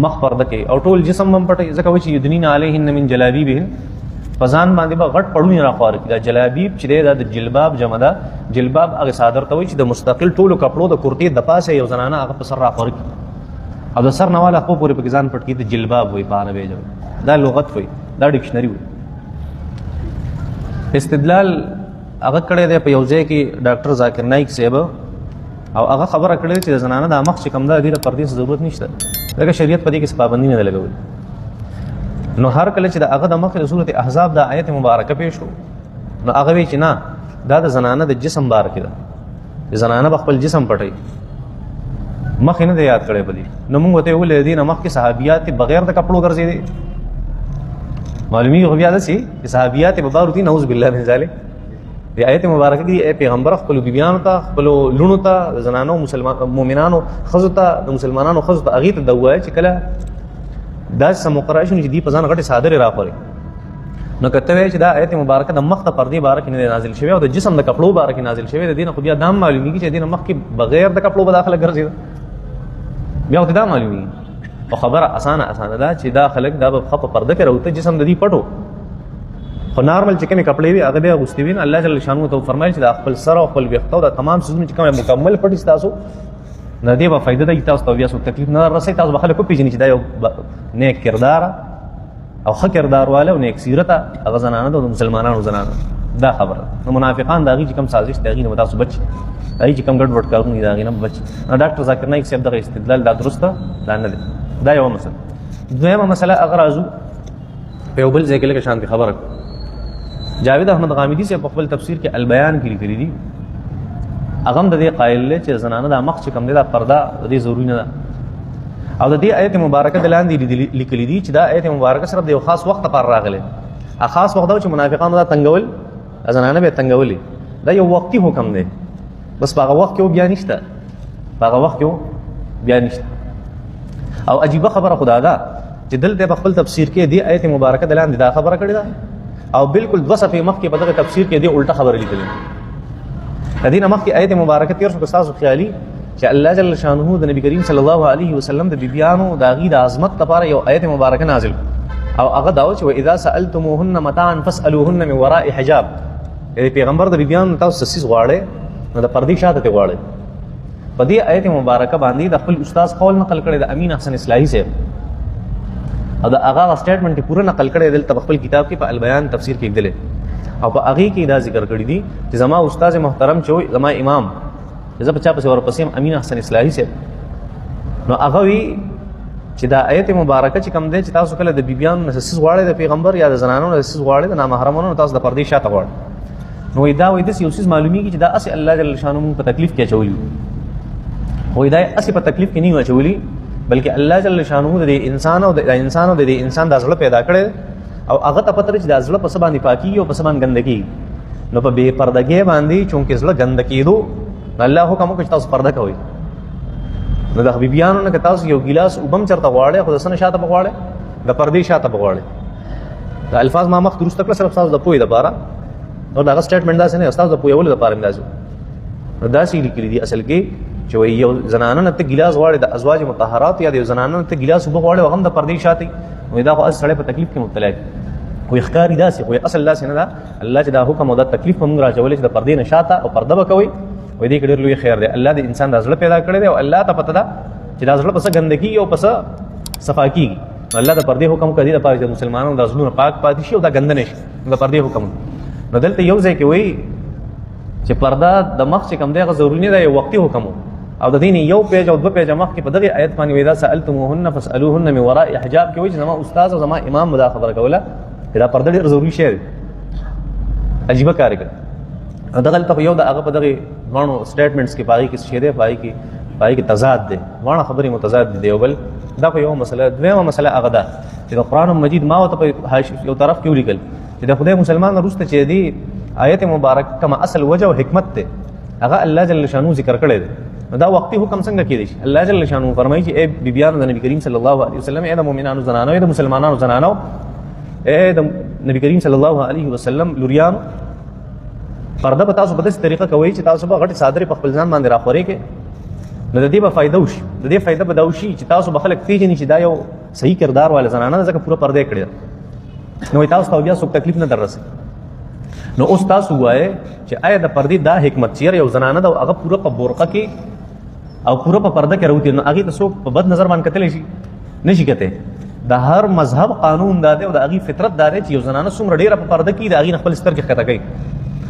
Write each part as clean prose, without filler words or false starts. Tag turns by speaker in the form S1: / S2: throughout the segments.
S1: مخ پرده کوي او ټول جسم هم پټوي، ځکه وایي چې یدنین علیهن من جلابیبهن، په ځان باندې به غټ پړونی راخواره کړي. دا جلابیب چې دی دا د جلباب جمع ده، جلباب هغه څادر ته وایي چې د مستقل ټولو کپړو د کرتې د پاسه یو زنانه هغه په سر راخواره کړي او د سر نه والا خپو پورې پکې ځان پټ کړي، د جلباب وایي په عربي ژبه. دا لغت وایي، دا ډکشنري وایي. استدلال هغه کړی دی په یو ځای کې ډاکټر ذاکر نایک صاحب، او هغه خبره کړې چې د زنانه د مخ چې کوم ده دې د پردې څه ضرورت نشته، ځکه شریعت په دې کې څه پابندي نه ده لګولې. نو هر کله چې د هغه د مخې د سورت احزاب د آیت مبارکه پیش شو، نو هغه وایي چې نه، دا د زنانه د جسم باره کې ده، د زنانه به خپل جسم پټوي، مخ یې نه دی یاد کړی په دې. نو موږ ورته وویل د دې نه مخکې صحابیات بغیر د کپړو ګرځېدې، معلومېږي خو بیا داسې چې صحابیات به بار وتي، نعوذ بالله من ذلک. د آیت مبارکه کې ای پیغمبر خپلو بیبیانو ته، خپلو لوڼو ته، د زنانو مسلمان مؤمنانو ښځو ته، د مسلمانانو ښځو ته هغې ته دا ووایه چې کله داسې څه مقرره شي چې دوی په ځان غټې څادرې راخوري. نو که ته وایې چې دا آیت مبارکه د مخ د پردې باره کې نه دی نازل شوی او د جسم د کپړو باره کې نازل شوی، د دې نه خو بیا دا هم معلومېږي چې د دې نه مخکې بغیر د کپړو به دا خلک ګرځېده، بیا خو دا معلومېږي. او خبره اسانه اسانه ده چې دا خلک دا به ښه په پرده کې راوته، جسم د دوی پټو، خو نارمل چې کومې کپړې وي هغه بیا اغوستې وي. نو الله جل شانه ته وفرمایل چې دا خپل سر او خپل ویښته او دا تمام څیزونه چې کوم مکمل پټ ستاسو نه دی به فایده ده، تاسو ته بیا څوک تکلیف نه رسوي، تاسو به خلک وپېژني چې دا یو نیک کردار او ښه کردار واله او نیک سیرته هغه زنانه ده د مسلمانانو زنانه. دا خبره نو منافقان د هغې چې کوم سازش دی هغې نه به تاسو بچ، هغې چې کوم ګډوډ کارونه دي د هغې نه به بچ. نو ډاکټر ذاکر نایک صاحب دغه استدلال دا درسته دا نه دی. دا یوه مسله. دویمه مسله هغه راځو په یو بل ځای کې لږه شانتې خبره کوو. جاوید احمد غامدي صاحب په خپل تفسیر کې البیان کې لیکلي دي، هغه هم د دې قایل دی چې زنانه دا مخ چې کوم دی دا پرده د دې ضروري نه ده، او د دې آیت مبارکه د لاندې لیکلي دي چې دا آیت مبارکه صرف د یو خاص وخت لپاره راغلی. هغه خاص وخت دا چې منافقانو دا تنګول، زنانه به یې تنګولې، دا یو وقتي حکم دی، بس په هغه وخت کې بیا نشته، په هغه وخت کې بیا نشته. او عجیبه خبره خو دا ده چې دلته په خپل تفسیر کې دې آیت مبارکه د لاندې دا خبره کړې ده، او بالکل دوه صفحې مخکې په دغه تفسیر کې دې الټه خبره لیکلې ده. د دې نه مخکې آیت مبارکه تېر شو، که ستاسو خیالي چې الله جل شانه د نبی کریم صلی الله علیه وسلم د بیبیانو د هغې د عظمت لپاره یو آیت مبارکه نازل، او هغه دا و چې واذا سألتموهن متاعا فاسألوهن من وراء حجاب. یعنې پیغمبر د بیبیانو تاسو څه څیز غواړئ نو د پردې شاته ترې غواړئ. په دې آیت مبارکه باندې د خپل استاد قول نقل کړی د امین احسن اصلاحي صاحب، او د هغه سټیټمنټ یې پوره نقل کړی دلته په خپل کتاب کې په البیان تفسیر کې لیکلی، او په هغې کې دا ذکر کړی دي چې زما استاد محترم چې وایي زما امام، چې زه په چا پسې ورپسې یم، امین احسن اصلاحي صاحب، نو هغه وی چې دا آیت مبارکه چې کوم دی چې تاسو کله د بیبیانو نه څه څیز غواړئ، د پیغمبر یا د زنانو نه څه څیز غواړئ، د نامحرمانو نه تاسو د پردې شاته غواړئ، نو دا وایي داسې یو څیز معلومیږي چې دا هسې الله جل شانه مونږ په تکلیف کې اچولي، خو دا هسې په تکلیف کې نه یو اچولي، بلکې الله جل شانه د دې انسان او د انسان او د دې انسان دا زړه پیدا کړی، او هغه ته پته لري چې دا زړه په څه باندې پاکېږي او په څه باندې ګنده کېږي. نو په بې پردګۍ باندې چونکې زړه ګنده کېدو، نو الله حکم وکړ چې تاسو پرده کوئ. نو د بیبیانو نه که تاسو یو ګیلاس اوبه هم چېرته غواړئ، خو د څه نه شاته به غواړئ؟ د پردې شاته به غواړئ. دا الفاظ ما مخ درسته کړه صرف ستاسو د پوهې دپاره، نو د هغه سټیټمنټ داسې نه، ستاسو د پوهولو دپاره مې داسې وکړو. نو داسې یې لیکلي دي اصل کې چې وایي یو زنانه نه ته ګیلاس غواړې د ازواج مطهرات، یا د یو زنانه نه ته ګیلاس اوبه غواړې، هغه هم د پردې شاته وي. نو دا خو اصل سړی په تکلیف کې مبتلا دی، خو یې ښکاري داسې، خو یې اصل داسې نه ده. الله چې دا حکم او دا تکلیف په موږ راچولی چې د پردې نه شاته او پرده به کوئ، وایي دې کې ډېر لوی خیر دی. الله د انسان دا زړه پیدا کړی دی، او الله ته پته ده چې دا زړه په څه ګنده کېږي او په څه صفا کېږي. نو الله د پردې حکم کوي دپاره چې د مسلمانانو دا زړونه پاک پاتې شي او دا ګنده نه شي، نو د پردې حکم. نو دلته یو ځای کې وایي چې پرده د مخ چې کوم دی هغه ضروري نه ده، یو وقتي حکم و، او د دې نه یو پیج او دوه پیجه مخکې په دغه آیت باندې وایي اذا سألتموهن فاسألوهن من وراء حجاب کې وایي چې زما استاد او زما امام به دا خبره کوله چې دا پرده ډېر ضروري شی دی. عجیبه کار یې کړی. نو دغلته خو یو د هغه په دغې دواړو سټیټمنټس کې په هغې کې څه شی دی، په هغې کې تضاد دی، دواړه خبرې متضاد دي یو بل. دا خو یوه مسله. دویمه مسله هغه ده چې د قرآن مجید ما ورته په یو طرف کې ولیکل چې د خدای مسلمان وروسته چې دی آیت مبارک کومه اصل وجه او حکمت دی هغه الله جل شانه ذکر کړی دی. نو دا وقتي حکم څنګه کېدی شي؟ الله جل شانه فرمایي چې ای بیبیانو د نبی کریم صلی الله علیه وسلم، ای د مؤمنانو زنانو، ای د مسلمانانو زنانو، ای د نبی کریم صلی الله علیه وسلم لوریانو، پرده به تاسو په داسې طریقه کوئ چې تاسو به غټې څادرې په خپل ځان باندې راخورې کړئ نو د دې به فایده وشي، د دې فایده به دا وشي چې تاسو به خلک پېژني چې دا یو صحیح کردار والا زنانه ده، ځکه پوره پرده یې کړې ده، نو تاسو ته بیا څوک تکلیف نه در رسوي. نو اوس تاسو وایئ چې آیا د پردې دا حکمت چې یو زنانه ده او هغه پوره په بورقه کې او پوره په پرده کې راوتي، نو هغې ته څوک په بد نظر باندې کتلی شي؟ نشي کتی. د هر مذهب قانون دا دی او د هغې فطرت دا دی چې یو زنانه څومره ډېره په پرده کې د هغې نه خپل سترګې ښکته کوي،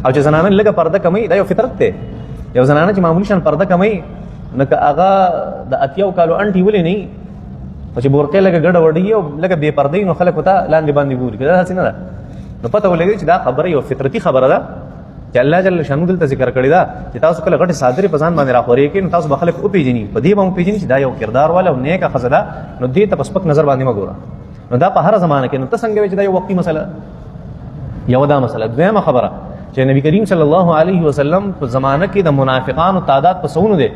S1: او چې زنانه لږه پرده کموي دا یو فطرت دی. یو زنانه چې معمولي شان پرده کموي، نو که هغه د 80 کالو انټي ولې نه وي، خو چې بورقې لږه ګډه وډي او لږه بې پردې نو خلک ورته لاندې باندې ګوري، که دا داسې نه ده نو پته ولګي چې دا خبره یو فطرتي خبره ده چې الله جل شانو دلته ذکر کړې ده چې تاسو کله غټې څادرې په ځان باندې راخورې کړئ نو تاسو به خلک وپېژني، په دې به هم وپېژني چې دا یو کردار والا او نیکه ښځه ده، نو دې ته په سپک نظر باندې مه ګوره. نو دا په هره زمانه کې، نو ته څنګه وایې چې دا یو وقتي مسله؟ یوه دا مسله. دویمه خبره چې نبی کریم صلی الله علیه وسلم په زمانه کې د منافقانو تعداد په سونو دی،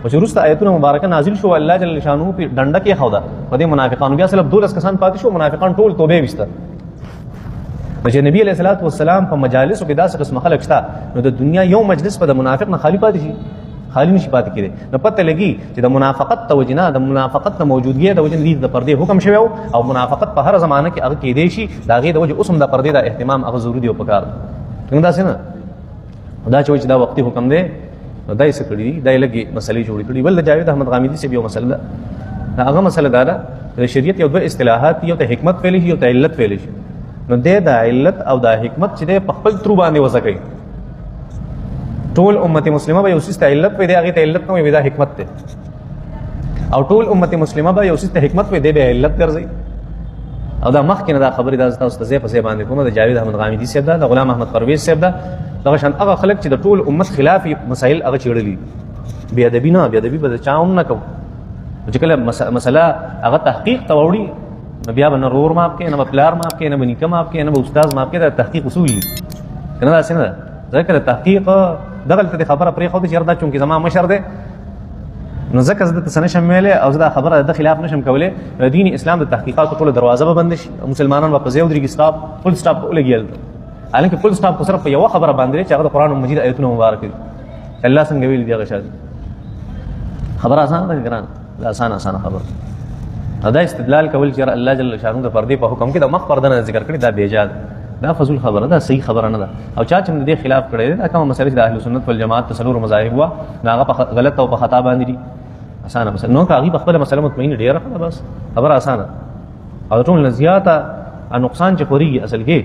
S1: خو چې وروسته آیتونه مبارکه نازل شو الله جل شانه په ډنډه کې ښوده په دې منافقانو، بیا صرف 12 کسان پاتې شو، منافقان ټول توبې ویسته. نو چې نبی علیه الصلاة والسلام په مجالسو کې داسې قسمه خلک شته، نو د دنیا یو مجلس به د منافق نه خالي پاتې شي؟ خالي نشي پاتې کېدی. نو پته لګي چې د منافقت د وجې نه، د منافقت د موجودګۍ د وجې نه د پردې حکم شوی او منافقت په هره زمانه کې هغه کېدی شي، د هغې د وجې اوس هم د پردې د اهتمام هغه ضروري دی او پکار دی. څنګه داسې نه دا چې وایي چې دا وقتي حکم دی، نو دا یې څه کړي دي؟ دا یې لږې مسلې جوړې کړي. بل د جاوید احمد غامدي صاحب یو مسله ده، هغه مسله دا ده چې د شریعت یو دوه اصطلاحات دي، یو ته حکمت ویلی شي، یو ته علت ویلی شي. نو دی دا علت او دا حکمت چې دی په خپل ترو باندې وضع کوي. ټول امت مسلمه به یو څیز ته علت وایي، دی هغې ته علت نه وایي، دا حکمت دی. او ټول امت مسلمه به یو څیز ته حکمت وایي، دی به علت ګرځي. او دا مخکې نه دا خبرې دا تاسو ته ځای په ځای باندې کوم، د جاوید احمد غامدي صاحب ده، د غلام احمد پرویز صاحب ده، دغه شان هغه خلک چې د ټول امت خلاف مسایل هغه چېړلي. بې ادبي نه، بې ادبي به د چا هم نه کوم، چې کله مسله هغه تحقیق ته وړي نو بیا به نه رور معاف کوي، نه به پلار معاف کوي، نه به نیکه معاف کوي، نه به استاد معاف کوي. دا تحقیق اصول دي، که نه داسې نه ده. ځکه د تحقیق دغلته دې خبره پرېښوده چې یاره دا چونکې زما مشر دی نو ځکه زه درته څه نه شم ویلی او زه دا خبره د ده خلاف نه شم کولی. د دین اسلام د تحقیقاتو ټوله دروازه به بنده شي، مسلمانان به په ځای ودرېږي، سټاپ فل سټاپ به ولګي هلته. حالانکه فل سټاپ خو صرف په یوه خبره باندې دی چې هغه د قرآن مجید آیتونه مبارک دي، الله څنګه ویلي دي هغه شان. خبره اسانه ده ګرانه؟ دا اسانه اسانه خبره. او دا استدلال کول چې الله جل شانه د پردې په حکم کې د مخ پرده نه ذکر کړي، دا بېجا ده، دا فضول خبره ده، صحیح خبره نه ده. او چا چې د دې خلاف کړی دی، دا کومه مسله چې د اهل سنت والجماعت په څلورو مذاهب وه، نو هغه په غلط او په خطا باندې دي. اسانه مسله. نو که هغوی په خپله مسله مطمئن ډېره ښه ده، بس خبره اسانه. او ټول نه زیاته نقصان چې خورېږي اصل کې